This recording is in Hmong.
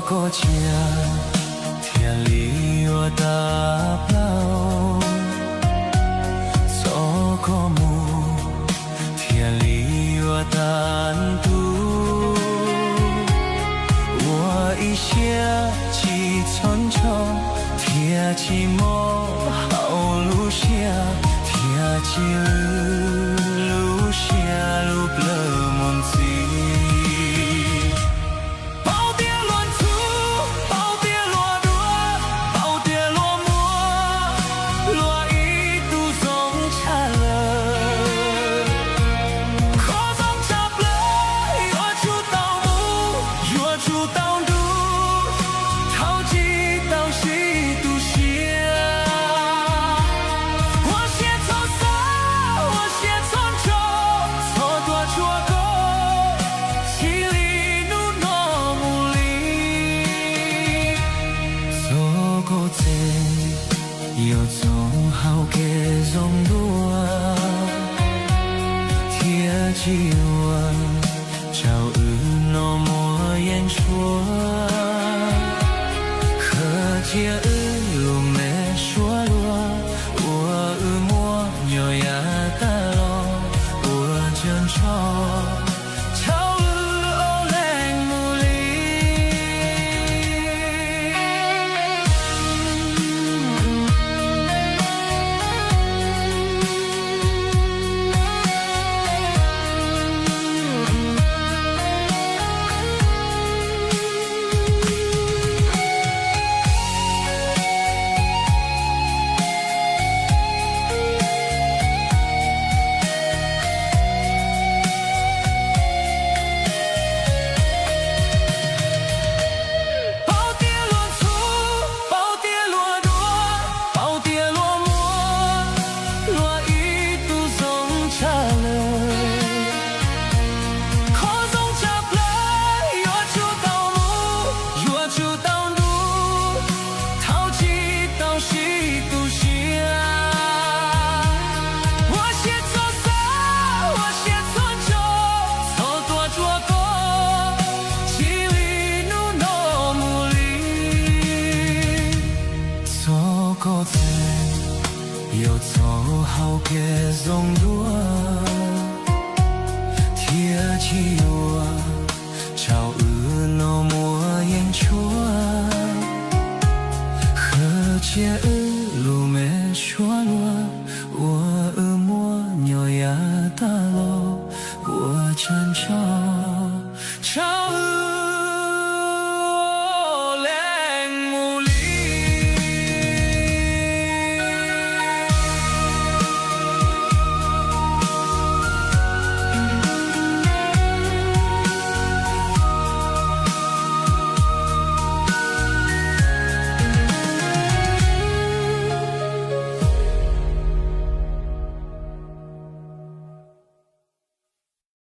koj cia thiaj li yuav tawm plaws, txhob koj mus thiaj li yuav tag ntuj. Ua ib siab tsis txhob nco, thiaj tsis mob hauv lub siab, thiaj tsis lwj lub siab lub plawv mus ntxiv. Paub tias luag ntxub, paub tias luag duav, paub tias luag muab luag ib tug zoo tshaj lawm. Qhov zoo tshaj plaws yuav tsum tau mus, yuav tsum tau nrug, thaum tsis tau sib tu siab. Ua siab txhob xav, ua siab txhob nco, txhob tuaj tsuam koj, txij li hnub no mus li. Txoj koj txev yuav txhob haus kev zoo dua, thiaj tsis yuav tsaus wb noj muaj yeeb tshuaj. Khaws cia wb lub me suab luag uas wb muaj nyob yav tag los ua tsov ntsuag, thaum wb ua leej mus li. Paub tias luag ntxub, paub tias luag duav, paub tias luag muab luag ib tug zoo tshaj lawm. Qhov zoo tshaj plaws yuav tsum tau mus, yuav tsum tau nrug, thaum tsis tau sib tu siab. Ua siab txhob xav, ua siab txhob nco, txhob tuaj tsuam koj, txij li hnub no mus li. Txoj koj txev yuav txhob haus kev zoo dua, thiaj tsis yuav tsaus wb noj muaj yeeb tshuaj. Khaws cia